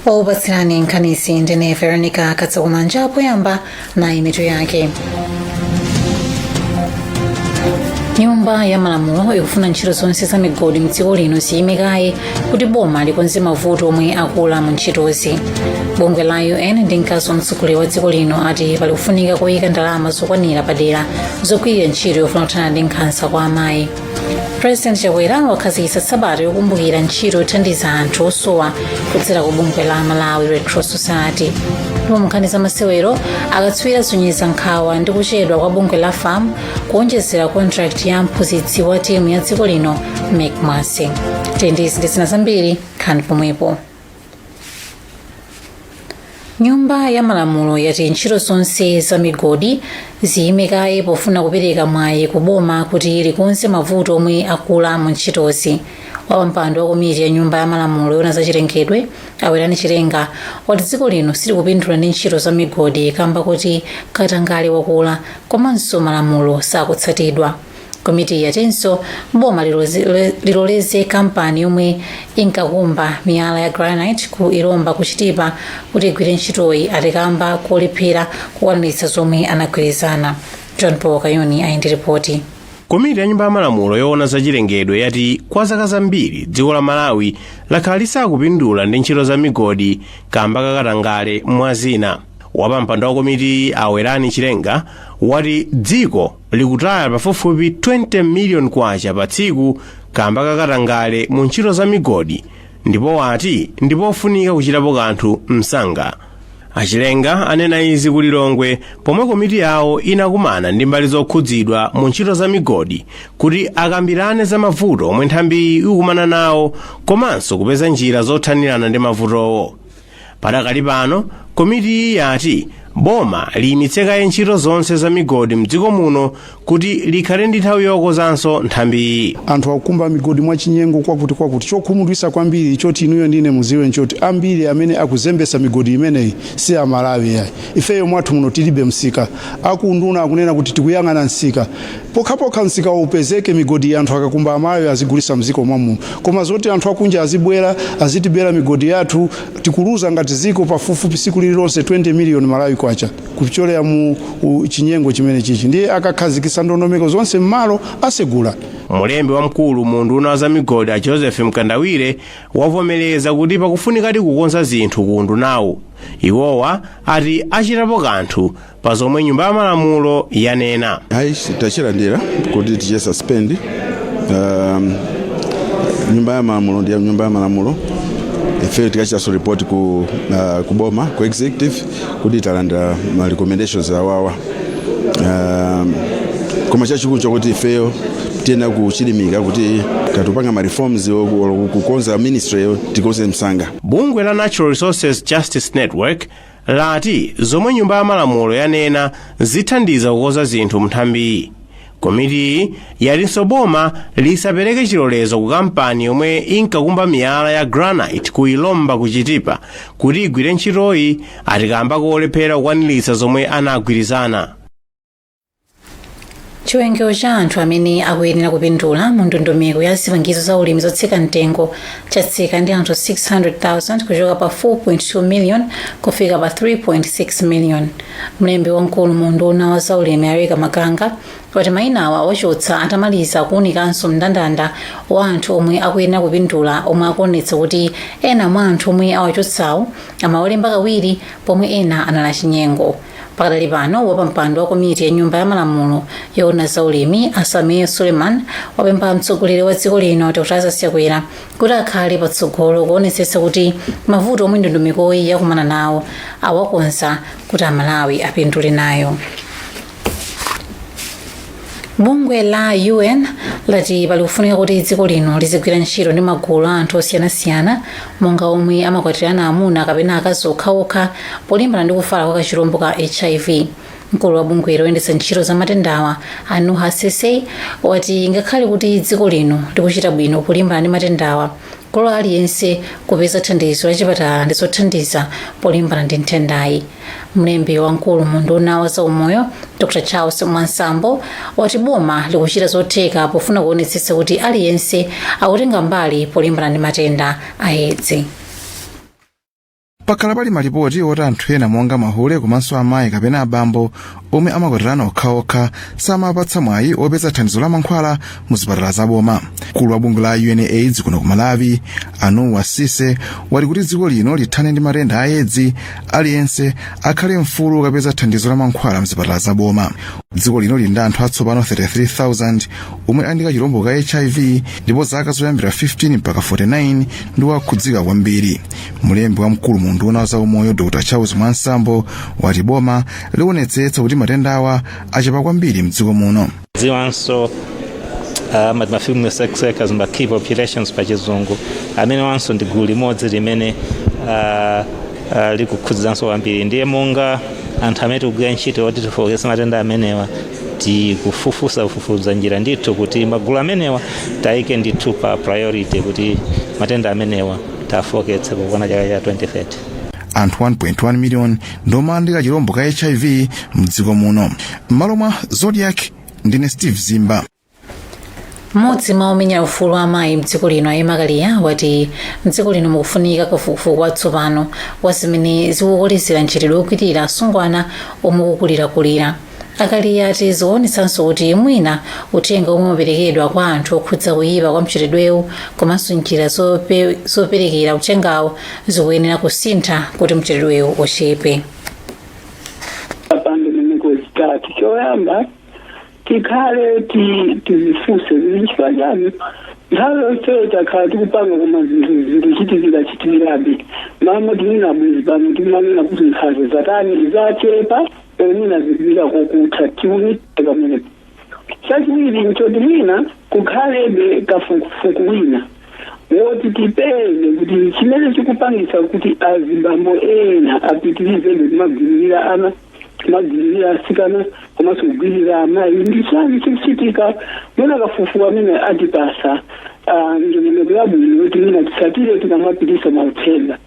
Okupatsirani nkhanizi ndine Veronica Katsakumanja. Poyamba nayi mitu yake. Nyumba ya Malamulo ikufuna ntchito zonse za migodi mdziko lino ziyime kaye kuti boma likonze mavuto omwe akula mu ntchitozi. Bungwe la UN ndi mkazi wa mtsogoleri wa dziko lino ati pali kufunika koyika ndalama zokwanira padera zogwirira ntchito yofuna kuthana ndi nkhanza kwa amayi. President Chakwera wakhazikitsa sabata yokumbukira ntchito yothandiza anthu osowa kudzera ku bungwe la Malawi Red Cross Society. Ndipo mu nkhani za masewero, akatswiri asonyeza nkhawa ndi kuchedwa kwa bungwe la FAM kuonjezera contract ya mphunzitsi wa timu ya dziko lino, Meck Mwase. Tili ndi izi ndi zina zambiri, khalani pomwepo. Nyumba ya Malamulo yati ntchito zonse za migodi ziyime kaye pofuna kupereka mwayi ku boma kuti likonze mavuto omwe akula mu ntchitozi. Wapampando wa komiti ya Nyumba ya Malamulo yoona za chilengedwe, a Werani Chilenga, wati dziko lino silikupindula ndi ntchito za migodi kamba kuti katangale wakula komanso malamulo sakutsatidwa. Komiti yatinso boma liloleze kampani yomwe inkakumba miyala ya granite ku Ilomba ku Chitipa kuti igwire ntchitoyi, ati kamba kolephera kukwaniritsa zomwe anagwirizana. John Paul Kayuni ali ndi ripoti. Komiti ya Nyumba ya Malamulo yoona za chilengedwe yati kwa zaka zambiri dziko la Malawi lakhala lisakupindula ndi ntchito za migodi kamba kakatangale, mwa zina. Wapampando wa komiti, a Werani Chilenga, wati dziko likutaya pafupifupi 20 million kwacha pa tsiku kamba kakatangale mu ntchito za migodi, ndipo wati ndipofunika kuchitapo kanthu msanga. Achilenga anena izi ku Lilongwe pomwe komiti yawo inakumana ndi mbali zokhudzidwa mu ntchito za migodi kuti akambirane za mavuto omwe nthambi ikukumana nawo komanso kupeza njira zothanirana ndi mavutowo. Padakali pano, komitiyi yati boma liyimitse kaye ntchito zonse za migodi mdziko muno kuti likhale ndi nthawi yokonzanso nthambiyi. Anthu akukumba migodi mwachinyengo kwakuti kwakuti. Chokhumudwitsa kwambiri choti inuyo ndine muziwe nchoti ambiri amene akuzembesa migodi imeneyi si Amalawi yayi. Ifeyo mwathu muno tilibe msika. Akunduna akunena kuti tikuyang'ana msika. Pokhapokha msika upezeke, migodi anthu akakumba, Amalawi azigulisa mziko mwamuno. Koma zoti anthu akunja azibwera azitibera migodi yathu, tikuluza ngati ziko pafupifupi siku lililonse 20 million Malawi kwacha kupyolera mu chinyengo chimene chichi. Ndiye akakhazikitsa ndondomeko zonse m'malo, asegula. Mulembi wamkulu mu unduna wa za migodi, a Joseph Mkandawire, wavomereza kuti pakufunikadi kukonza zinthu ku undunawu. Iwowa ati achitapo kanthu pa zomwe Nyumba ya Malamulo yanena. Ayi, tachilandira kuti tichite suspend. Nyumba ya Malamulo ndi ya Nyumba ya Malamulo. Ife tikachitanso report ku boma, ku executive, kuti talandira ma recommendations awawa. Koma chachikulu chakuti ifeyo tiyenera kuchilimika kuti katupanga ma reforms kukonza ministry, tikonze msanga. Bungwe la Natural Resources Justice Network lati zomwe Nyumba ya Malamulo yanena zithandiza kukonza zinthu mnthambiyi. Komitiyi yatinso boma lisapereke chilolezo ku kampani yomwe inkakumba miyala ya granite ku Ilomba ku Chitipa kuti igwire ntchitoyi, ati kamba kolephera kukwaniritsa zomwe anagwirizana. Chiwerengero cha anthu amene akuyenera kupindula mu ndondomeko ya zipangizo za ulimi zotsika mtengo chatsika ndi anthu 600,000 kuchoka pa 4.2 million kufika pa 3.6 million. Mlembi wamkulu mu unduna wa zaulimi, a Erica Maganga, wati mayinawa awachotsa atamaliza kuwunikanso mndandanda wa anthu omwe akuyenera kupindula, omwe akuonetsa kuti ena mwa anthu omwe awachotsawo amawalemba kawiri, pomwe ena anali achinyengo. Pakadali pano, wapampando wa komiti ya Nyumba ya Malamulo yoona zaulimi, a Sameer Suleman, wapempha mtsogoleri wa dziko lino, Dr Lazarus Chakwera, kuti akhale patsogolo kuonetsetsa kuti mavuto omwe ndondomekoyi yakumana nawo awakonza kuti Amalawi apindule nayo. Bungwe la UN lati pali kufunika kuti dziko lino lizigwira ntchito ndi magulu a anthu osiyanasiyana, monga omwe amakwatirana amuna kapena akazi okhaokha, polimbana ndi kufala kwa kachirombo ka HIV. Mkulu wa bungwe loyendetsa ntchito za matendawa, a Nuha Sesay, wati ngakhale kuti dziko lino likuchita bwino polimbana ndi matendawa, kulola aliyense kupeza thandizo la chipatala ndi zothandiza polimbana ndi nthendayi. Mlembi wamkulu mu unduna wa zaumoyo, Dr Charles Mwansambo, wati boma likuchita zotheka pofuna kuonetsetsa kuti aliyense akutenga mbali polimbana ndi matenda a Edzi. Pakhala pali malipoti oti anthu ena monga mahule komanso amayi kapena abambo omwe amakwatirana okhaokha samapatsa mwayi opeza thandizo la mankhwala mu zipatala zaboma. Mkulu wa bungwe la UNAIDS kuno ku Malawi, Anuwa Sise, wati kuti dziko lino lithane ndi matenda a Edzi, aliyense akhale mfulu ukapeza thandizo la mankhwala mzipatala zaboma. Dziko lino lili ndi anthu atsopano 33,000 omwe ali ndi kachilombo ka HIV, ndipo zaka zoyambira 15 mpaka 49 ndi wakhudzika kwambiri. Mulembi wamkulu mu unduna wa zaumoyo, Dr Charles Mwansambo, wati boma lionetsetsa kuti matenda awa achepa kwambiri mdziko muno. Dziwanso ma female sex workers, ma key populations pa Chizungu, amene wanso ndi gulu limodzi limene likukhudzanso kwambiri. Ndiye monga anthu amene tikugwira ntchito oti tifowoketse matenda amenewa, tikufufuza kufufuza njira ndithu kuti magulu amenewa tayike ndithu pa priority kuti matenda amenewa tafowoketse pokwana chaka cha 2030. Anthu 1.1 million ndiomwe ali ndi kachilombo ka HIV mdziko muno. M'malo mwa Zodiak, ndine Steve Zimba. Mmodzi mwa omenya ufulu wa amayi mdziko lino, a Emma Kaliya, wati mdziko lino mukufunika kafukufuku watsopano wa zimene zikukolezera mchitidwe wogwirira asungwana omwe ukukulirakulira. Akaliya ati zikuonetsanso kuti mwina uthenga omwe umaperekedwa kwa anthu okhudza kuyipa kwa mchitidwewu komanso njira zoperekera uthengawo zikuyenera kusintha kuti mchitidwewu uchepe. Pa ndondomeko zitatu. Choyamba, tikhale tizifunse chifukwa chani nthawi yonseyo takhala tikupanga, koma zinthu zikuchitikira chitikirabe. Mamwe tinena bwezi pano timanena kuti nkhanza zatani, zachepa, mwina zikupita kokutha. Tiunike pamenepo. Chachiwiri nchoti mwina kukhalebe kafukufuku wina woti tipeze kuti chimene chikupangisa kuti azibambo ena apitirizebe kumagwiririra ana, kumagwiririra asikana komanso kugwirira amayi ndi chani chikuchitika. Mwina kafukufuku amene atipasa ndondomeko yabwino yoti mwina tisatire tikamapitisa mauthenga.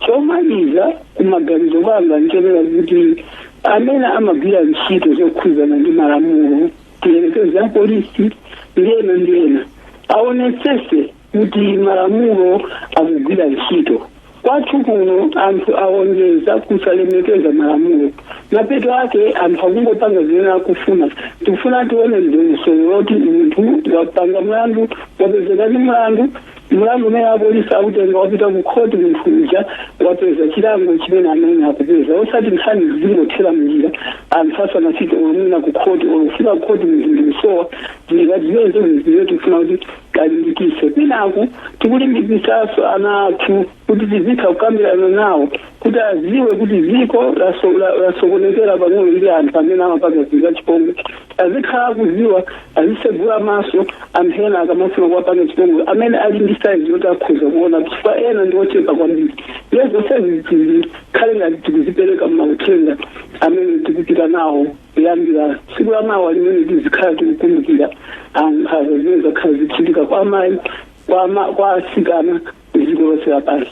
Chomaliza, kumaganizo kwanga nchonena kuti amene amagwira ntchito zokhudzana ndi malamulo, tiyerekeze apolisi ndiyena ndiyena, aonetsese kuti malamulo akugwira ntchito. Kwathu kuno anthu awonjeza kusalemekeza malamulo, mapeto ake anthu akungopanga zimene akufuna. Tikufuna tione dongosolo loti munthu wapanga mlandu, wapezeka ndi mlandu, mlandu umene apolisi akutenga wapita ku khoti, munthu uja wapeza chilango chimene amene akupeza, osati nkhani zingothera mnjira anthu asanafike olomwina ku khoti, olofika ku khoti munthu ndikusowa. Zingati zimenezo zimene tikufuna kuti talimbikise. Kwinaku tikulimbikisanso ana athu kuti tizitha kukambirana nawo kuti aziwe kuti ziko lasokonekera pang'ono ndi anthu amene amapanga zinthu zachipongwe. Azikhala akuziwa, azisegula maso anthu ena akamafuna kuwapanga chipongwe, amene ali ndi saizi yoti akhoza kuona, chifukwa ena ndi ochepa kwambiri. Ndiye zonsezi zikhale ngati tikuzipereka mmauthenga amene tikupita nawo kuyambira tsiku la mawa limene tizikhala tikukumbukira nkhanza zimene zakhala zikuchitika kwa amayi, kwa asikana dziko lonse lapansi.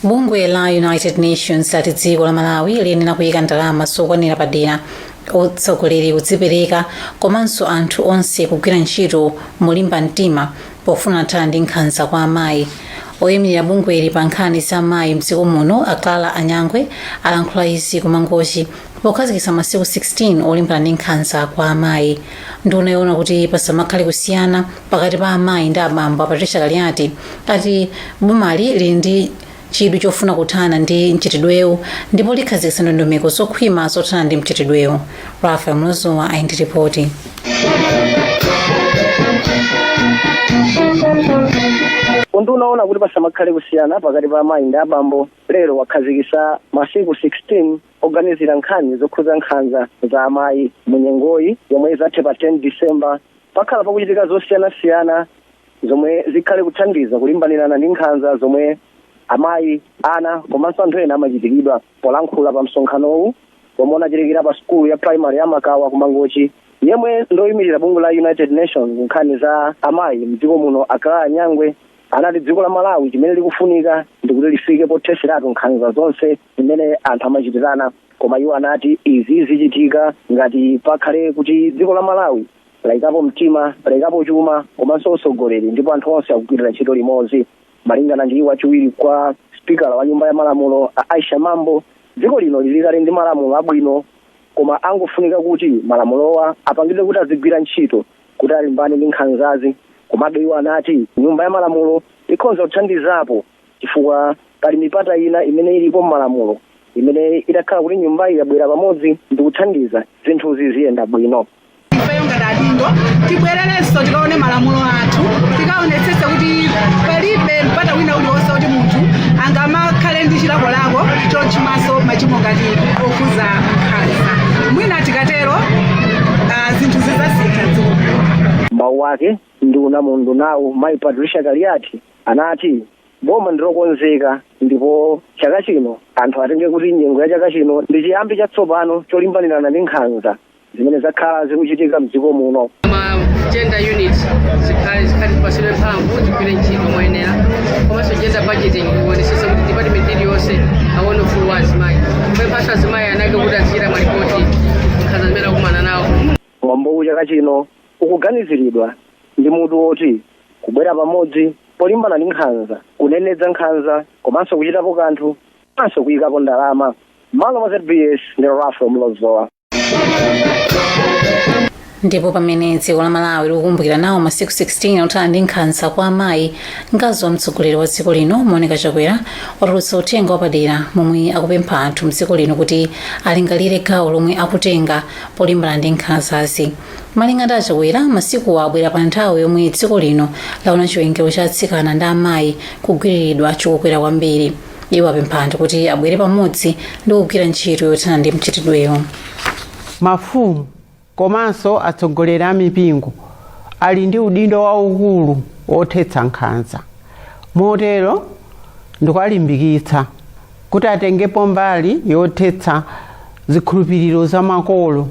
Bungwe la United Nations lati dziko la Malawi liyenera kuyika ndalama zokwanira padera, atsogoleri kudzipereka komanso anthu onse kugwira ntchito molimba mtima pofuna kuthana ndi nkhanza kwa amayi. Oyimirira bungweli pa nkhani za amayi mdziko muno, a Clara Anyangwe, alankhula izi ku Mangochi pokhazikitsa masiku 16 olimbana ndi nkhanza kwa amayi. Nduna yoona kuti pasamakhale kusiyana pakati pa amayi ndi abambo, a Patricia Kaliati, ati bomali lili ndi chidwi chofuna kuthana ndi mchitidwewu ndipo likhazikitsa ndondomeko zokhwima zothana ndi mchitidwewu. Rafael Mluzuwa ali ndi ripoti. Unduna woona kuti pasamakhale kusiyana pakati pa amayi ndi abambo lero wakhazikitsa masiku 16 oganizira nkhani zokhudza nkhanza za amayi. Mu nyengoyi, yomwe izathe pa 10 December, pakhala pakuchitika zosiyanasiyana zomwe zikhale kuthandiza kulimbanirana ndi nkhanza zomwe amayi, ana komanso anthu ena amachitiridwa. Polankhula pa msonkhanowu womwe unachitikira pa sukulu ya primary ya Makawa ku Mangochi, yemwe ndoyimirira bungwe la United Nations nkhani za amayi mdziko muno, a Clara Nyangwe, anati dziko la Malawi chimene likufunika ndikuti lifike potheseratu nkhanza zonse zimene anthu amachitirana. Koma iwo anati izi zichitika ngati pakhale kuti dziko la Malawi Layikapo mtima, layikapo chuma komanso utsogoleri, ndipo anthu onse akugwirira ntchito limodzi. Malingana ndi wachiwiri kwa spikala wa Nyumba ya Malamulo a Aisha Mambo, dziko lino lili kale ndi malamulo abwino, koma angofunika kuti malamulowa apangidwe kuti azigwira ntchito kuti alimbane ndi nkhanzazi. Komabe iwo anati Nyumba ya Malamulo ikhonza kuthandizapo, chifukwa pali mipata ina imene ilipo m'malamulo imene itakhala kuti nyumbayi yabwera pamodzi ndi kuthandiza, zinthuzi ziyenda bwino. Ifeyo ngati adindo tibwererenso, tikaone malamulo athu, tikaonetsetse kuti palibe mpata wina uliwonse kuti munthu angamakhale ndi chilakolako chochimaso machimo ngati okhuza nkhanza. Mwina tikatero, zinthu zizasintha dziko. Mawu ake, nduna mu undunawu mayi Patricia Kaliati anati boma ndilokonzeka, ndipo chaka chino anthu atenge kuti nyengo ya chaka chino ndi chiyambi chatsopano cholimbanirana ndi nkhanza zimene zakhala zikuchitika mdziko muno. Ma gender unit zikhale zipatsidwe mphamvu, zigwire ntchito moyenera, komanso gender budgeting ionetsetse kuti department iliyonse aone ufulu wa azimayi, kupemphanso azimayi anake kuti azichita malipoti nkhanza zimene akumana nawo. Mwambowu chaka chino ukuganiziridwa ndi mutu woti kubwera pamodzi polimbana ndi nkhanza, kunenedza nkhanza komanso kuchitapo kanthu komanso kuyikapo ndalama. Malo mwa ZBS ndi Rafael Mlozowa. Ndipo pamene dziko la Malawi likukumbukira nawo masiku 16 othana ndi nkhanza kwa amayi, mkazi wa mtsogoleri wa dziko lino Monica Chakwera watulutsa uthenga wapadera momwe akupempha anthu mdziko lino kuti alingalire gawo lomwe akutenga polimbana ndi nkhanzazi. Malinga ndi aChakwera, masikuwa abwera pa nthawi yomwe dziko lino laona chiwerengero cha atsikana ndi amayi kugwiriridwa chikukwera kwambiri. Iwo apempha anthu kuti abwere pamodzi ndi kugwira ntchito yothana ndi mchitidweyo. Mafumu komanso atsogoleri a mipingo ali ndi udindo waukulu wothetsa nkhanza, motero ndikuwalimbikitsa kuti atengepo mbali yothetsa zikhulupiriro za makolo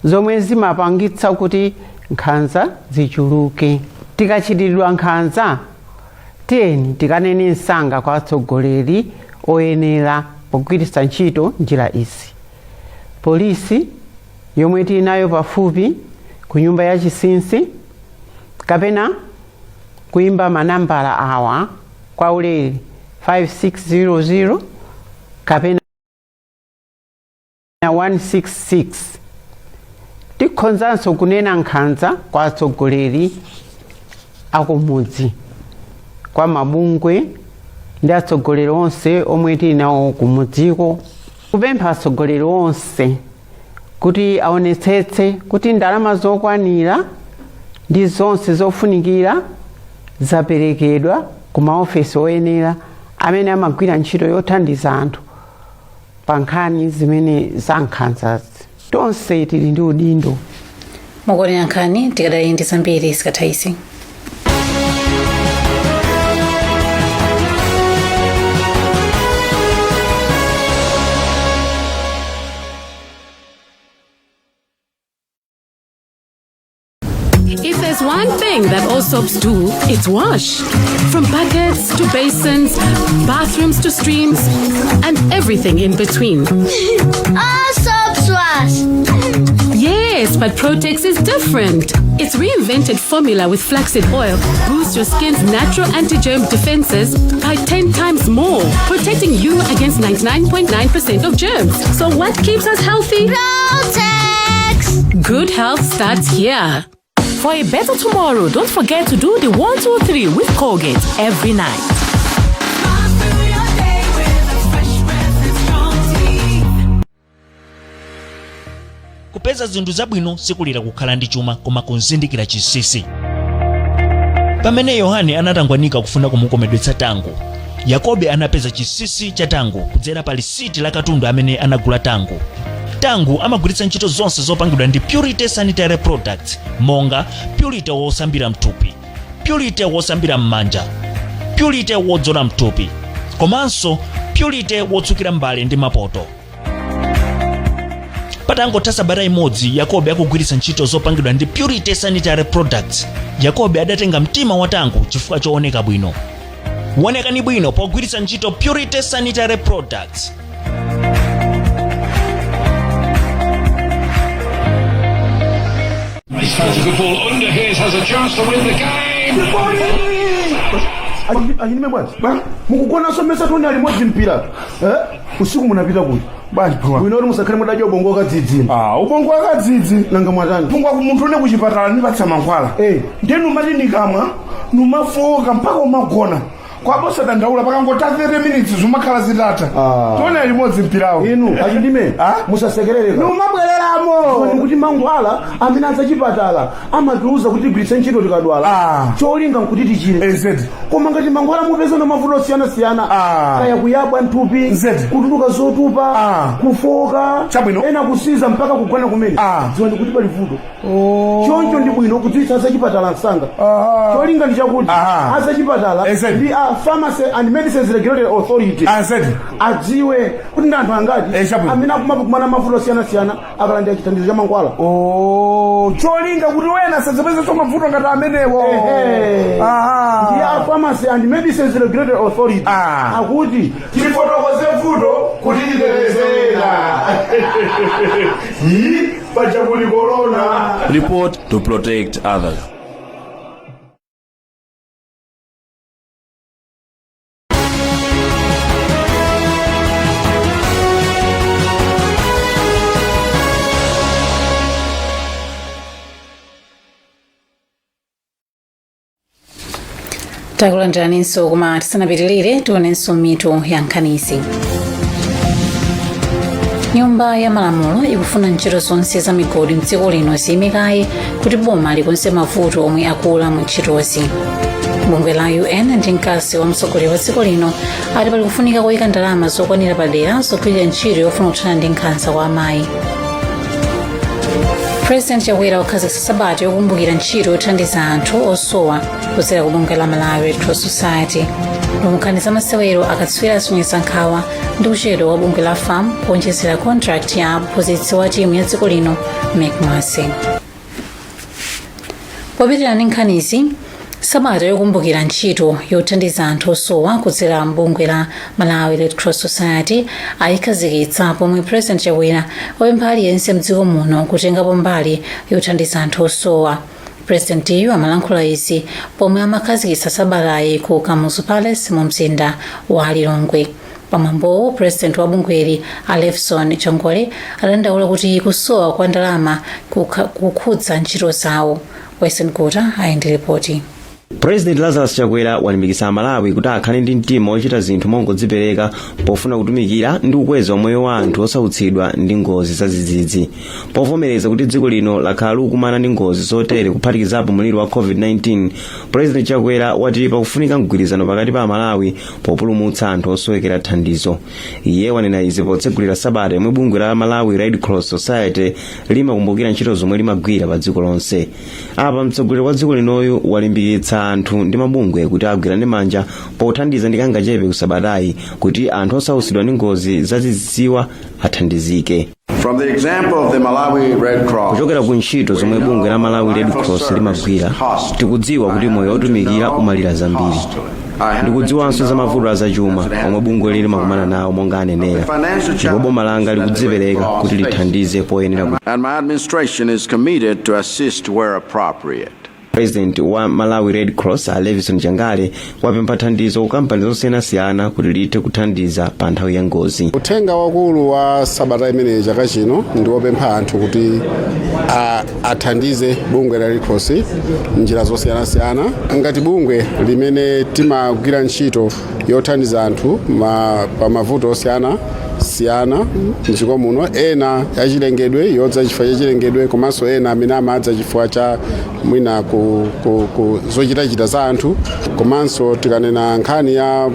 zomwe zimapangitsa kuti nkhanza zichuluke. Tikachitiridwa nkhanza, tiyeni tikanene msanga kwa atsogoleri oyenera pogwiritsa ntchito njira izi: polisi yomwe tili nayo pafupi, ku nyumba ya chinsinsi, kapena kuimba manambala awa kwa ulere 5600 kapena 166. Tikhonzanso kunena nkhanza kwa atsogoleri akumudzi, kwa mabungwe ndi atsogoleri onse omwe tili nawo kumudziko. Kupempha atsogoleri onse kuti aonetsetse kuti ndalama zokwanira ndi zonse zofunikira zaperekedwa ku maofesi oyenera amene amagwira ntchito yothandiza anthu pa nkhani zimene za nkhanzazi. Tonse tili ndi udindo. Mukuonera nkhani, tikadali ndi zambiri zikatha izi. If there's one thing that all soaps do, it's wash. From buckets to basins, bathrooms to streams, and everything in between. All soaps wash. Yes, but Protex is different. Its reinvented formula with flaxseed oil boosts your skin's natural anti-germ defenses by 10 times more, protecting you against 99.9% of germs. So what keeps us healthy? Protex. Good health starts here. For a better tomorrow, don't forget to do the 1, 2, 3 with Colgate every night. Kupeza zinthu zabwino sikulira kukhala ndi chuma, koma kuzindikira chinsinsi. Pamene Yohane anatangwanika kufuna kumukomedwetsa Tango, Yakobe anapeza chinsinsi cha Tango kudzera pa lisiti la katundu amene anagula Tango. Tango amagwiritsa ntchito zonse zopangidwa ndi Purity Sanitary Products, monga Purity wosambira mthupi, Purity wosambira m'manja, Purity wodzola mthupi, komanso Purity wotsukira mbale ndi mapoto. Patangotha sabata imodzi Yakobe akugwiritsa ntchito zopangidwa ndi Purity Sanitary Products, Yakobe adatenga mtima wa Tango chifukwa chooneka bwino. Wonekani bwino pogwiritsa ntchito Purity Sanitary Products. Finds a good ball under his, has a chance to win the game. Achilime bwanji mukugonanso mesa toni ali mpira, eh? Usiku munapita kuti Bwanji? Bwino kuti musakhale mudadya ubongo wakadzidzi. Ah, ubongo wakadzidzi? Nanga mwatani? Pungwa munthu une kuchipatala nipatsa mankhwala, ndiye numati nikamwa numafoka mpaka umagona kwabosa dandaula pakangota 30 minutes zumakhala zitatha. Tione limodzi mpirawo. Inu achilime, musasekerere. Numabwereramo. Kuti mankhwala amene adzachipatala amatiuza kuti tigwiritse ntchito tikadwala, cholinga nkuti tichire. Koma ngati mankhwala mupeza na mavuto osiyanasiyana, kaya kuyabwa nthupi, kutuluka zotupa, kufoka ena kusiza mpaka kugona kumene, dziwani kuti pali vuto. Choncho ndi bwino kudziwitsa azachipatala msanga. Cholinga ndi chakuti azachipatala ndi a Pharmacy and Medicines Regulatory Authority adziwe kuti ndi anthu angati amene akumakumana mavuto osiyanasiyana akalandira chithandizo cha mankhwala. Cholinga kuti wena sadzapeza mavuto ngati amenewo. Ndi a Pharmacy and Medicines Regulatory Authority akuti tifotokoze vuto kuti titetezera yi paja kuli corona. Report to protect others. Takulandiraninso, koma tisanapitirire tionenso mitu ya nkhanizi. Nyumba ya Malamulo ikufuna ntchito zonse za migodi mdziko lino ziyime kaye kuti boma likonze mavuto omwe akula mu ntchitozi. Bungwe la UN ndi mkazi wa mtsogoleri wa dziko lino ati pali kufunika kuyika ndalama zokwanira padera zogwirira ntchito yofuna kuthana ndi nkhanza kwa amayi. President Chakwera wakhazikitsa sabata yokumbukira ntchito yothandiza anthu osowa kudzera ku bungwe la Malawi Red Cross Society. Nkhani za masewero: akatswiri asonyeza nkhawa ndi kuchedwa kwa bungwe la FAM kuonjezera contract ya mphunzitsi wa timu ya dziko lino Meck Mwase. Popitirira ndi nkhanizi, sabata yokumbukira ntchito yothandiza anthu osowa kudzera mbungwe la Malawi Red Cross Society ayikhazikitsa pomwe President Chakwera wapempha aliyense mdziko muno kutengapo mbali yothandiza anthu osowa. Presidentiyu amalankhula izi pomwe amakhazikitsa sabatayi ku Kamuzu Palace mu mzinda wa Lilongwe. Pamwambowo, president wa bungweli a Levison Chongole adandaula kuti kusowa kwa ndalama kukhudza ntchito zawo. Western Kota ali ndi ripoti. President Lazarus Chakwera walimbikitsa Amalawi kuti akhale ndi mtima wochita zinthu mongodzipereka pofuna kutumikira ndi kukweza moyo wa anthu osautsidwa ndi ngozi zadzidzidzi. Povomereza kuti dziko lino lakhala likukumana ndi ngozi zotere, kuphatikizapo mliri wa COVID-19, President Chakwera wati pakufunika mgwirizano pakati pa Amalawi populumutsa anthu osowekera thandizo. Iye wanena izi potsegulira sabata yomwe bungwe la Malawi Red Cross Society limakumbukira ntchito zomwe limagwira pa dziko lonse. Apa mtsogoleri wa dziko linoyu walimbikitsa anthu ndi mabungwe kuti agwirane manja pothandiza ndi kangachepe kusabatayi kuti anthu osautsidwa ndi ngozi zadzidzidziwa athandizike. From the example of the Malawi Red Cross, Kuchokera ku ntchito zomwe bungwe la Malawi Red Cross limagwira, tikudziwa kuti moyo wotumikira umalira zambiri. Ndikudziwanso za mavuto azachuma omwe bungwe limakumana nawo monga anenera, ndipo boma langa likudzipereka kuti lithandize poyenera. And my administration is committed to assist where appropriate. President wa Malawi Red Cross a Levison Changale wapempha thandizo ku kampani zosiyanasiyana kuti lithe kuthandiza pa nthawi ya ngozi. Uthenga wakulu wa sabata imeneyi chaka chino ndi wopempha anthu kuti athandize bungwe la Red Cross njira zosiyanasiyana. Ngati bungwe limene timagwira ntchito yothandiza anthu pa mavuto osiyana siyana mdziko muno, ena yachilengedwe yodza chifukwa cha chilengedwe, komanso ena amene amadza chifukwa cha mwina ku zochitachita za anthu, komanso tikanena nkhani ya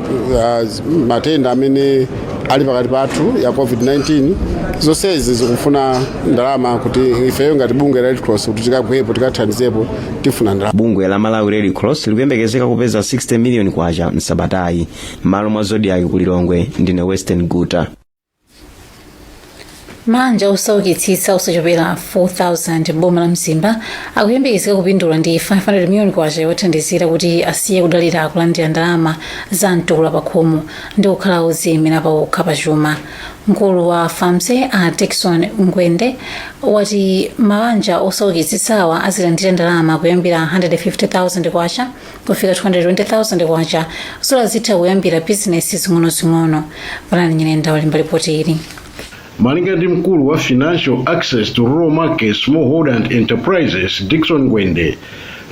matenda amene ali pakati pathu ya COVID-19, zonsezi zikufuna ndalama kuti ifeyo ngati bungwe la Red Cross kuti tikagwepo, tikathandizepo, tifuna ndalama. Bungwe la Malawi Red Cross likuyembekezeka kupeza 60 miliyoni kwacha msabatayi. M'malo mwa Zodiak ku Lilongwe, ndine Western Guta. Mabanja osaukitsitsa osachepera 4000 boma la Mzimba akuyembekezeka kupindula ndi 500 miliyoni kwacha yothandizira kuti asiye kudalira kulandira ndalama za mtukula pakhomo ndi kukhala odziyimira pawokha pachuma. Mkulu wa FAMSE, a Dickson Ngwende, wati mabanja osaukitsitsawa azilandira ndalama kuyambira 150,000 kwacha kufika 220,000 kwacha zoti azitha kuyambira bizinesi zing'onozing'ono. Valani Nyirenda walemba ripoti ili. Malinga ndi mkulu wa Financial Access to Rural Markets, Smallholder and Enterprises, Dickson Ngwende,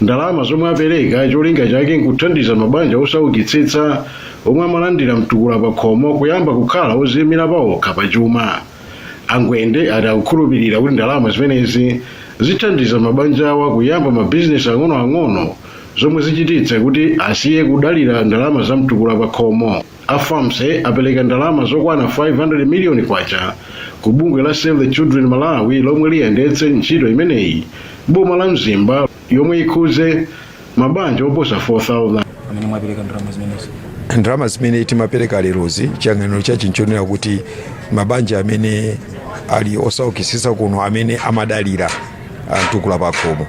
ndalama zomwe apereka cholinga chake nkuthandiza mabanja osaukitsitsa omwe amalandira mtukula pakhomo kuyamba kukhala oziyimira pawokha pachuma. Angwende ati akukhulupirira kuti ndalama zimenezi zithandiza mabanja awa kuyamba mabizinesi ang'onoang'ono zomwe zichititse kuti asiye kudalira ndalama za mtukula pakhomo. A FAMSE apereka ndalama zokwana 500 miliyoni kwacha ku bungwe la Save the Children Malawi lomwe liyendetse ntchito imeneyi boma la Mzimba yomwe ikhuze mabanja oposa 4000. Amene mwapereka ndalama zimenezi? Ndalama zimene timapereka lerozi, chiyang'aniro chachi nchonena kuti mabanja amene ali osaukitsitsa kuno, amene amadalira mtukula pakhomo,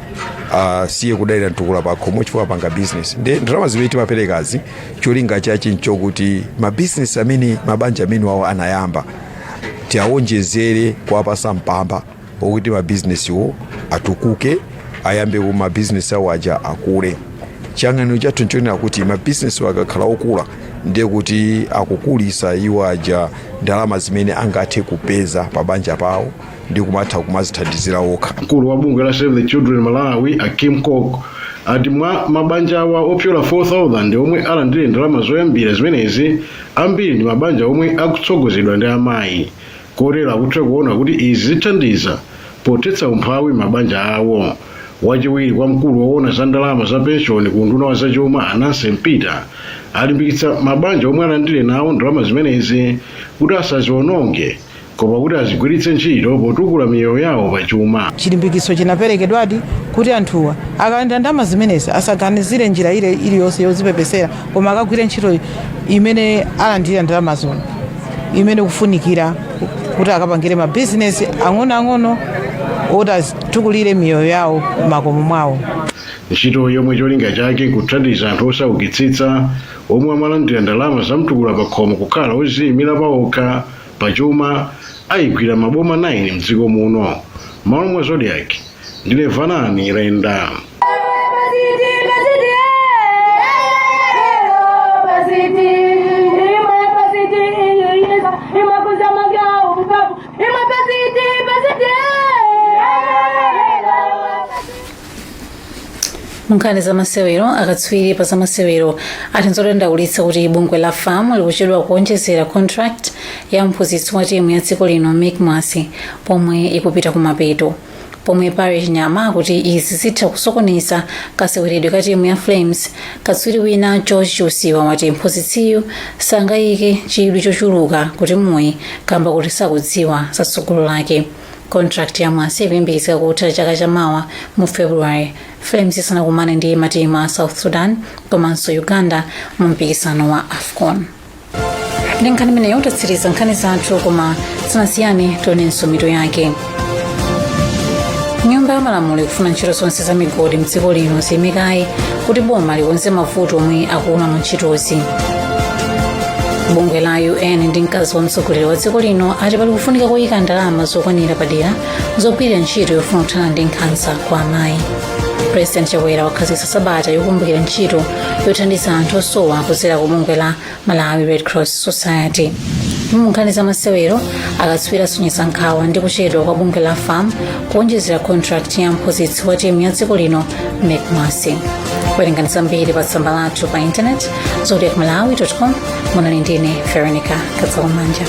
asiye kudalira mtukula pakhomo chifukwa apanga business. Nde ndalama zimene timaperekazi, cholinga chachi nchokuti mabizinesi amene mabanja amene wawo anayamba tiawonjezere, kuwapasa mpamba wokuti mabizinesiwo atukuke, ayambe ku mabizinesi awo aja akule. Chiyang'aniro chathu nchonena kuti mabizinesi akakhala okula, ndiye kuti akukulisa iwo aja ndalama zimene angathe kupeza pa banja pawo ndi kumatha kumazithandizira okha. Mkulu wa bungwe la Save the Children Malawi, a Kim Cook, ati mwa mabanja awa opyola 4000 omwe alandire ndalama zoyambira zimenezi, ambiri ndi mabanja omwe akutsogozedwa ndi amayi, kotero akutha kuona kuti izi zithandiza pothetsa umphawi mabanja awo. Wachiwiri kwa mkulu woona za ndalama za penshoni ku unduna wa zachuma, Ananse Mpita, alimbikitsa mabanja omwe alandire nawo ndalama zimenezi kuti asaziwononge koma kuti azigwiritse ntchito potukula miyoyo yawo pachuma. Chilimbikitso chinaperekedwadi kuti anthuwa akalandira ndalama zimenezi asaganizire njira ile iliyonse yozipepesera, koma akagwire ntchito imene alandira ndalamazo, imene kufunikira kuti akapangire mabizinesi ang'onoang'ono oti azitukulire miyoyo yawo makomo mwawo. Ntchito yomwe cholinga chake nkuthandiza anthu osaukitsitsa omwe amalandira ndalama za mtukula pakhomo kukhala oziyimira pawokha pachuma ayigwira maboma 9 mdziko muno. Malo mwa Zodiak, ndine Vanani Renda. Munkhani za masewero, akatswiri pa zamasewero ati nzodandaulitsa kuti bungwe la FAM likuchedwa kuonjezera contract ya mphunzitsi wa timu ya dziko lino, Meck Mwase, pomwe ikupita kumapeto, pomwe Parish Nyama akuti izi zitha kusokoneza kaseweredwe ka timu ya Flames. Katswiri wina, George Chiusiwa, wati mphunzitsiyu sangayike chidwi chochuluka ku timuyi kamba kuti sakudziwa za tsogolo lake. Contract ya Mwase ikuyembekezeka kutha chaka chamawa mu February, Flames isanakumane ndi matimu a South Sudan komanso Uganda mu mpikisano wa AFCON. Ndi nkhani imeneyo tatsiriza nkhani zathu, koma tisanasiyane tionenso mitu yake. Nyumba ya Malamulo ikufuna ntchito zonse za migodi mdziko lino ziyime kaye kuti boma likonze mavuto omwe akula mu ntchitozi. Bungwe la UN ndi mkazi wa mtsogoleri wa dziko lino ati pali kufunika kuyika ndalama zokwanira padera zogwirira ntchito yofuna kuthana ndi nkhanza kwa amayi. President Chakwera wakhazikitsa sabata yokumbukira ntchito yothandiza anthu osowa kudzera ku bungwe la Malawi Red Cross Society. Mu nkhani za masewero, akatswiri asonyeza nkhawa ndi kuchedwa kwa bungwe la FAM kuonjezera contract ya mphunzitsi wa timu ya dziko lino, Meck Mwase. Werengani zambiri pa tsamba lathu pa internet, zodiakmalawi com. Munali ndine Veronica Kadzakumanja.